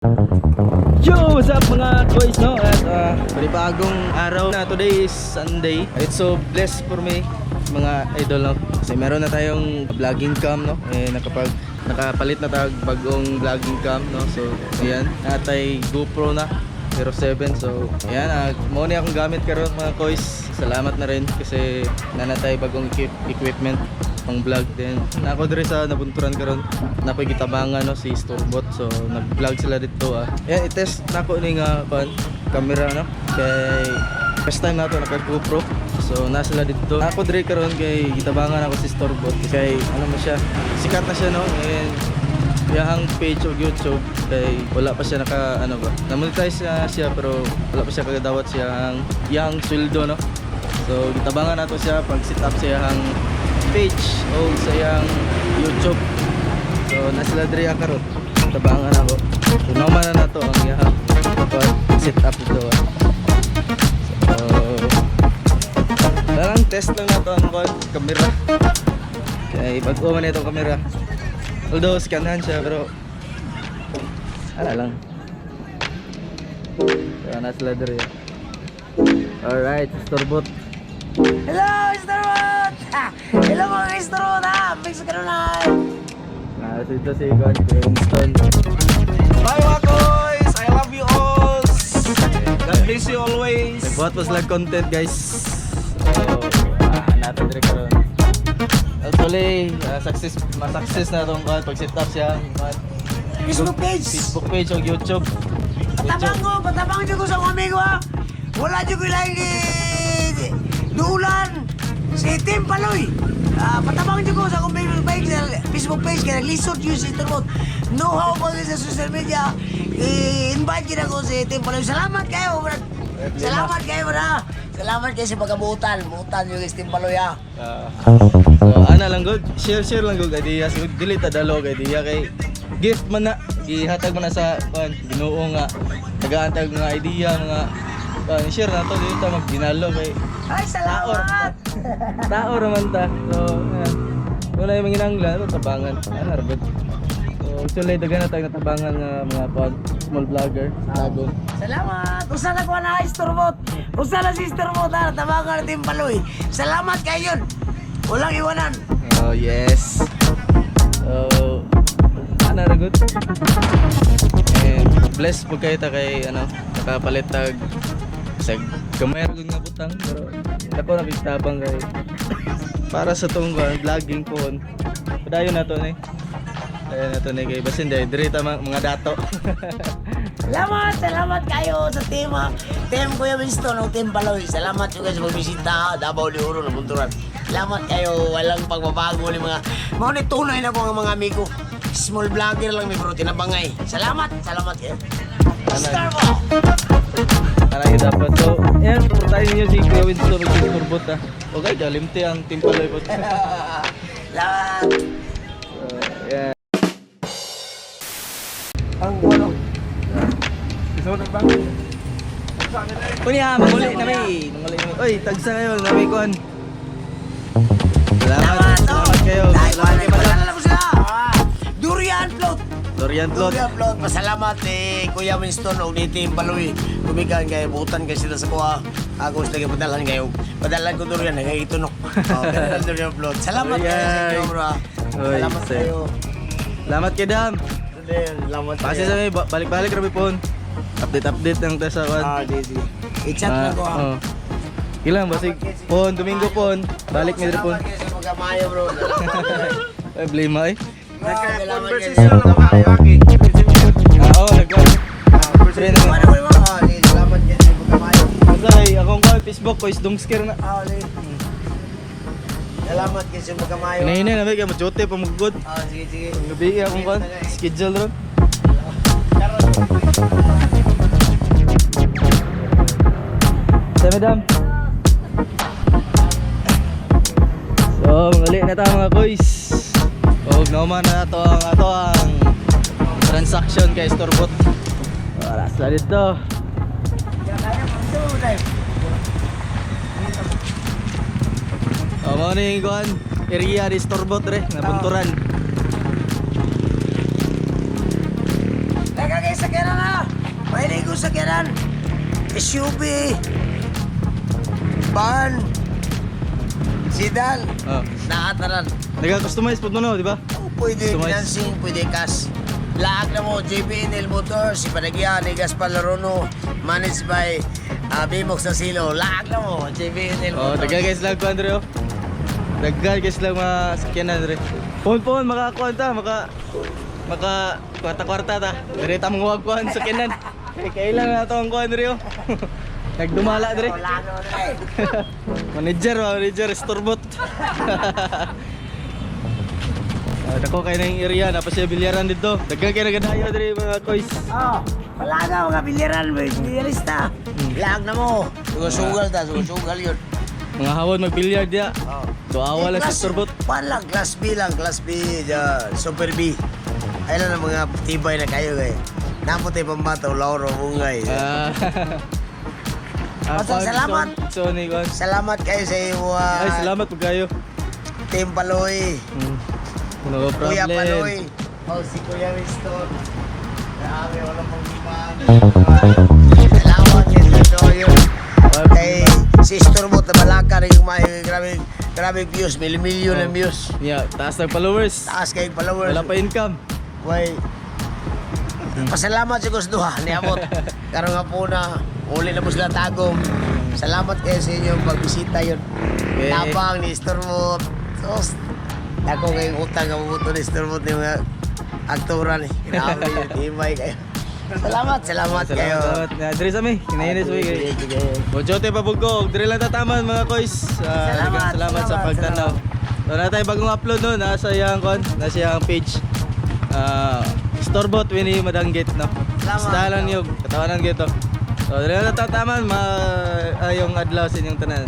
Yo, what's up, mga boys, no? At panibagong araw na. Today is Sunday. It's so blessed for me, mga idol, no? Kasi meron na tayong vlogging cam, no? Eh, nakapalit na tayo bagong vlogging cam, no? So, ayan, natay GoPro na 07. So, ayan, mo ni akong gamit karon, mga koys. Salamat na rin kasi nanatay bagong equipment pang vlog din. Nako diri sa Nabunturan karon. Nakoy gitabangan, no, si Storbot. So nag-vlog sila dito ah. Ayan, i-test nako ni nga pan camera, no. Kay first time nato naka GoPro. So na sila dito. Ako diri karon kay gitabangan ako si Storbot kay ano mo siya. Sikat na siya, no. And iyahang page og YouTube kay wala pa siya naka ano ba. Na-monetize na siya pero wala pa siya kagadawat siyang iyang sweldo, no. So gitabangan nato siya pag set up sa iyang page o sa iyang YouTube. So na sila diri karon. Tabangan ako. So normal na nato ang iyang pag set up dito ah. So parang test lang nato ang kuan, camera. Kay bago man itong camera. Although scanhan siya pero ano lang. So na sila diri. Alright, Storbot. Hello, Mr. Bot! Hello, mga Mr. Bot ha! Mix ka na. Ah, so ito si Kuan, Kuya Winston. Bye, mga koys! I love you all! God bless you always! Nagbuhat pa sila content, guys. So, natin dire karon. Actually, success, ma-success na itong kuan pag set up siya kuan. Facebook page! Facebook page o YouTube. Patabang ko! Patabang ko sa mga amigo ha! Wala dyan ko lagi duulan! Si Tim Paloy! Patabang dyan ko sa akong Facebook page, kaya naglisod yun si Mr. Bot. Know how pa sa social media. I-invite yun ako si Tim Paloy. Salamat kayo, brad! Salamat kayo, brad! Salamat kayo sa pagkabutan. Butan yung si Tim Paloy ha. So ana lang good, share share lang good ideas, good dili ta dalo og idea kay gift man na, gihatag man na sa kuan Ginoo nga tagaan tag mga idea, mga kuan, share na to, dili ta magginalo kay Ay, salamat! Tao raman ta. So, ayan. Wala yung manginanglan, ito tabangan. Ano, rabot. So, actually, daghan na tayong natabangan nga mga pod, small vlogger sa Tagum. Salamat! Usa na ko na, Sister Bot! Usa na, Sister Bot ha! Tabangan natin Paloy! Salamat kayo yun! Walang iwanan! Oh, yes. So, ano, ragot. And blessed po kayo ta kay, ano, nakapalit tag sa gamay ra gud nga butang pero ako nakigtabang kay para sa tong kuan, vlogging po. Padayon na to ni. Padayon na to ni kay basin dahil diri ta mga dato. Salamat! Salamat kayo sa team ha! Team Kuya Winston o Team Paloy. Salamat juga sa pagbisita. Davao de Oro, Nabunturan. Salamat kayo. Walang pagbabago ni mga. Mga ni tunay na ko ang mga amigo. Small vlogger lang mi bro. Tinabangay. Salamat! Salamat kayo. Star mo! Para yung dapat. So, yan, suportahin niyo si Kuya Winston ug si Turbot ah. Okay, galimti ang Team Paloy po. Salamat! So, yeah. Ang ano? Kunya, manguli na may. Manguli na may. Oy, tagsa kayo, nami kuan. Salamat. Salamat! Salamat kayo. Dahil Salamat kayo, madam. wala ko sila! Durian float! Dorian Plot. Durian float. Pasalamat ni Kuya Winston o ni Team Paloy. Gumikan kayo, butan kayo sila sa kuha. Ako sa padalhan kayo. Padalhan ko durian, nagaitunok. Oh, ganun ang durian float. Salamat kayo sa inyo, bro. Oy, Salamat sir. kayo. Salamat kay Dam. Salamat Kasi sa may balik-balik rabi pon. Update update ng tesa kuan. Ah, di, di. I-chat lang ko ah. Oh. Ilang basig pon Domingo pon. Balik mi diri pon. Salamat kayo sa pagkamayo, bro. Ay blame ay. Nagka-conversation lang mga kaki. Ah, oh, nagkuan. Pre na. Ano ko naman? Ah, di, salamat kayo sa pagkamayo. Basta kay akong kuan Facebook ko is dungsker na. Ah, di. Salamat kayo sa pagkamayo. Hinay na kay mo pa magugod. Ah, sige, sige. Gabi akong kuan schedule ron. Sa madam. So, mangali na ta, mga boys. Og nauman na nato ang ato ang transaction kay Storbot. Wala sila dito. Oh, mao ni kuan area di Storbot re, nabunturan. Daga kayo sa sakyanan ha. Pwede ko sakyanan. SUV. Van. Sedan. Oh. Nakataran. Nag-customize po mo no, di ba? Oh, pwede Customize. financing, pwede cash. Laag na mo, JBNL Motors, si Panagyan, ni Gaspar Larono, managed by Bimok Sasilo. Laag na mo, JBNL Oh, Motors. daghan guys lang ko Andre oh. Daghan guys lang mga sakyanan Andre. Pon pon makakuan ta, maka kwarta-kwarta ta. Dire ta manguwag kuan sakyanan. Kay kailan na to ang kuan Andre oh. Nagdumala dire. Laag na mo, eh. Manager, manager, storbot. Ah, dako kay na yung area, napa siya bilyaran dito. Daghan kay nagadayo dire mga koys. Oh, wala na mga bilyaran, bilyarista. Laag na mo. Sugal-sugal ta, sugal-sugal yun. Mga hawon magbilyard diya. Oh. Tuawa lang sa storbot. Pan lang, class B lang, class B, super B. Ayun lang ang mga tibay na kayo eh. Naputi pambato, Lauro, Bungay. Ah. Ah, Basta kuan, salamat. So, ni kuan. Salamat kayo sa iyo, Ay, salamat po kayo. Team Paloy. No problem. Kuya Paloy. Oh, si Kuya Winston. Grabe, wala pang iman. Salamat kay Tito yun. Kay sister mo, tabalaka rin yung mga grabe, grabe views, milyon ang views. Yeah, taas ng followers. Taas kay followers. Wala pa income. Way. Pasalamat sa Gusduha ni Amot. Karon nga po na uli na po sila tagom. Salamat kayo sa inyong pagbisita yun. Okay. Tapang ni Stormot. Sos. Dako kayong utang ang buto ni Stormot ni mga aktora ni. Grabe yun. Himay kayo. Salamat, salamat, Salamat, kayo. salamat. Na, dire sa mi. Kinainis mi kay. Bojote pabugko. Dire lang tataman mga koys. Ah, Salamat, daghang salamat sa salamat, pagtanaw. So na tayo bagong upload no, nasa iyang kon, nasa iyang page. Ah, Storbot Winnie Madanggit no. Salamat. Basta lang yung katawanan gito. So dire lang tataman ma ayong adlaw sa inyong tanan.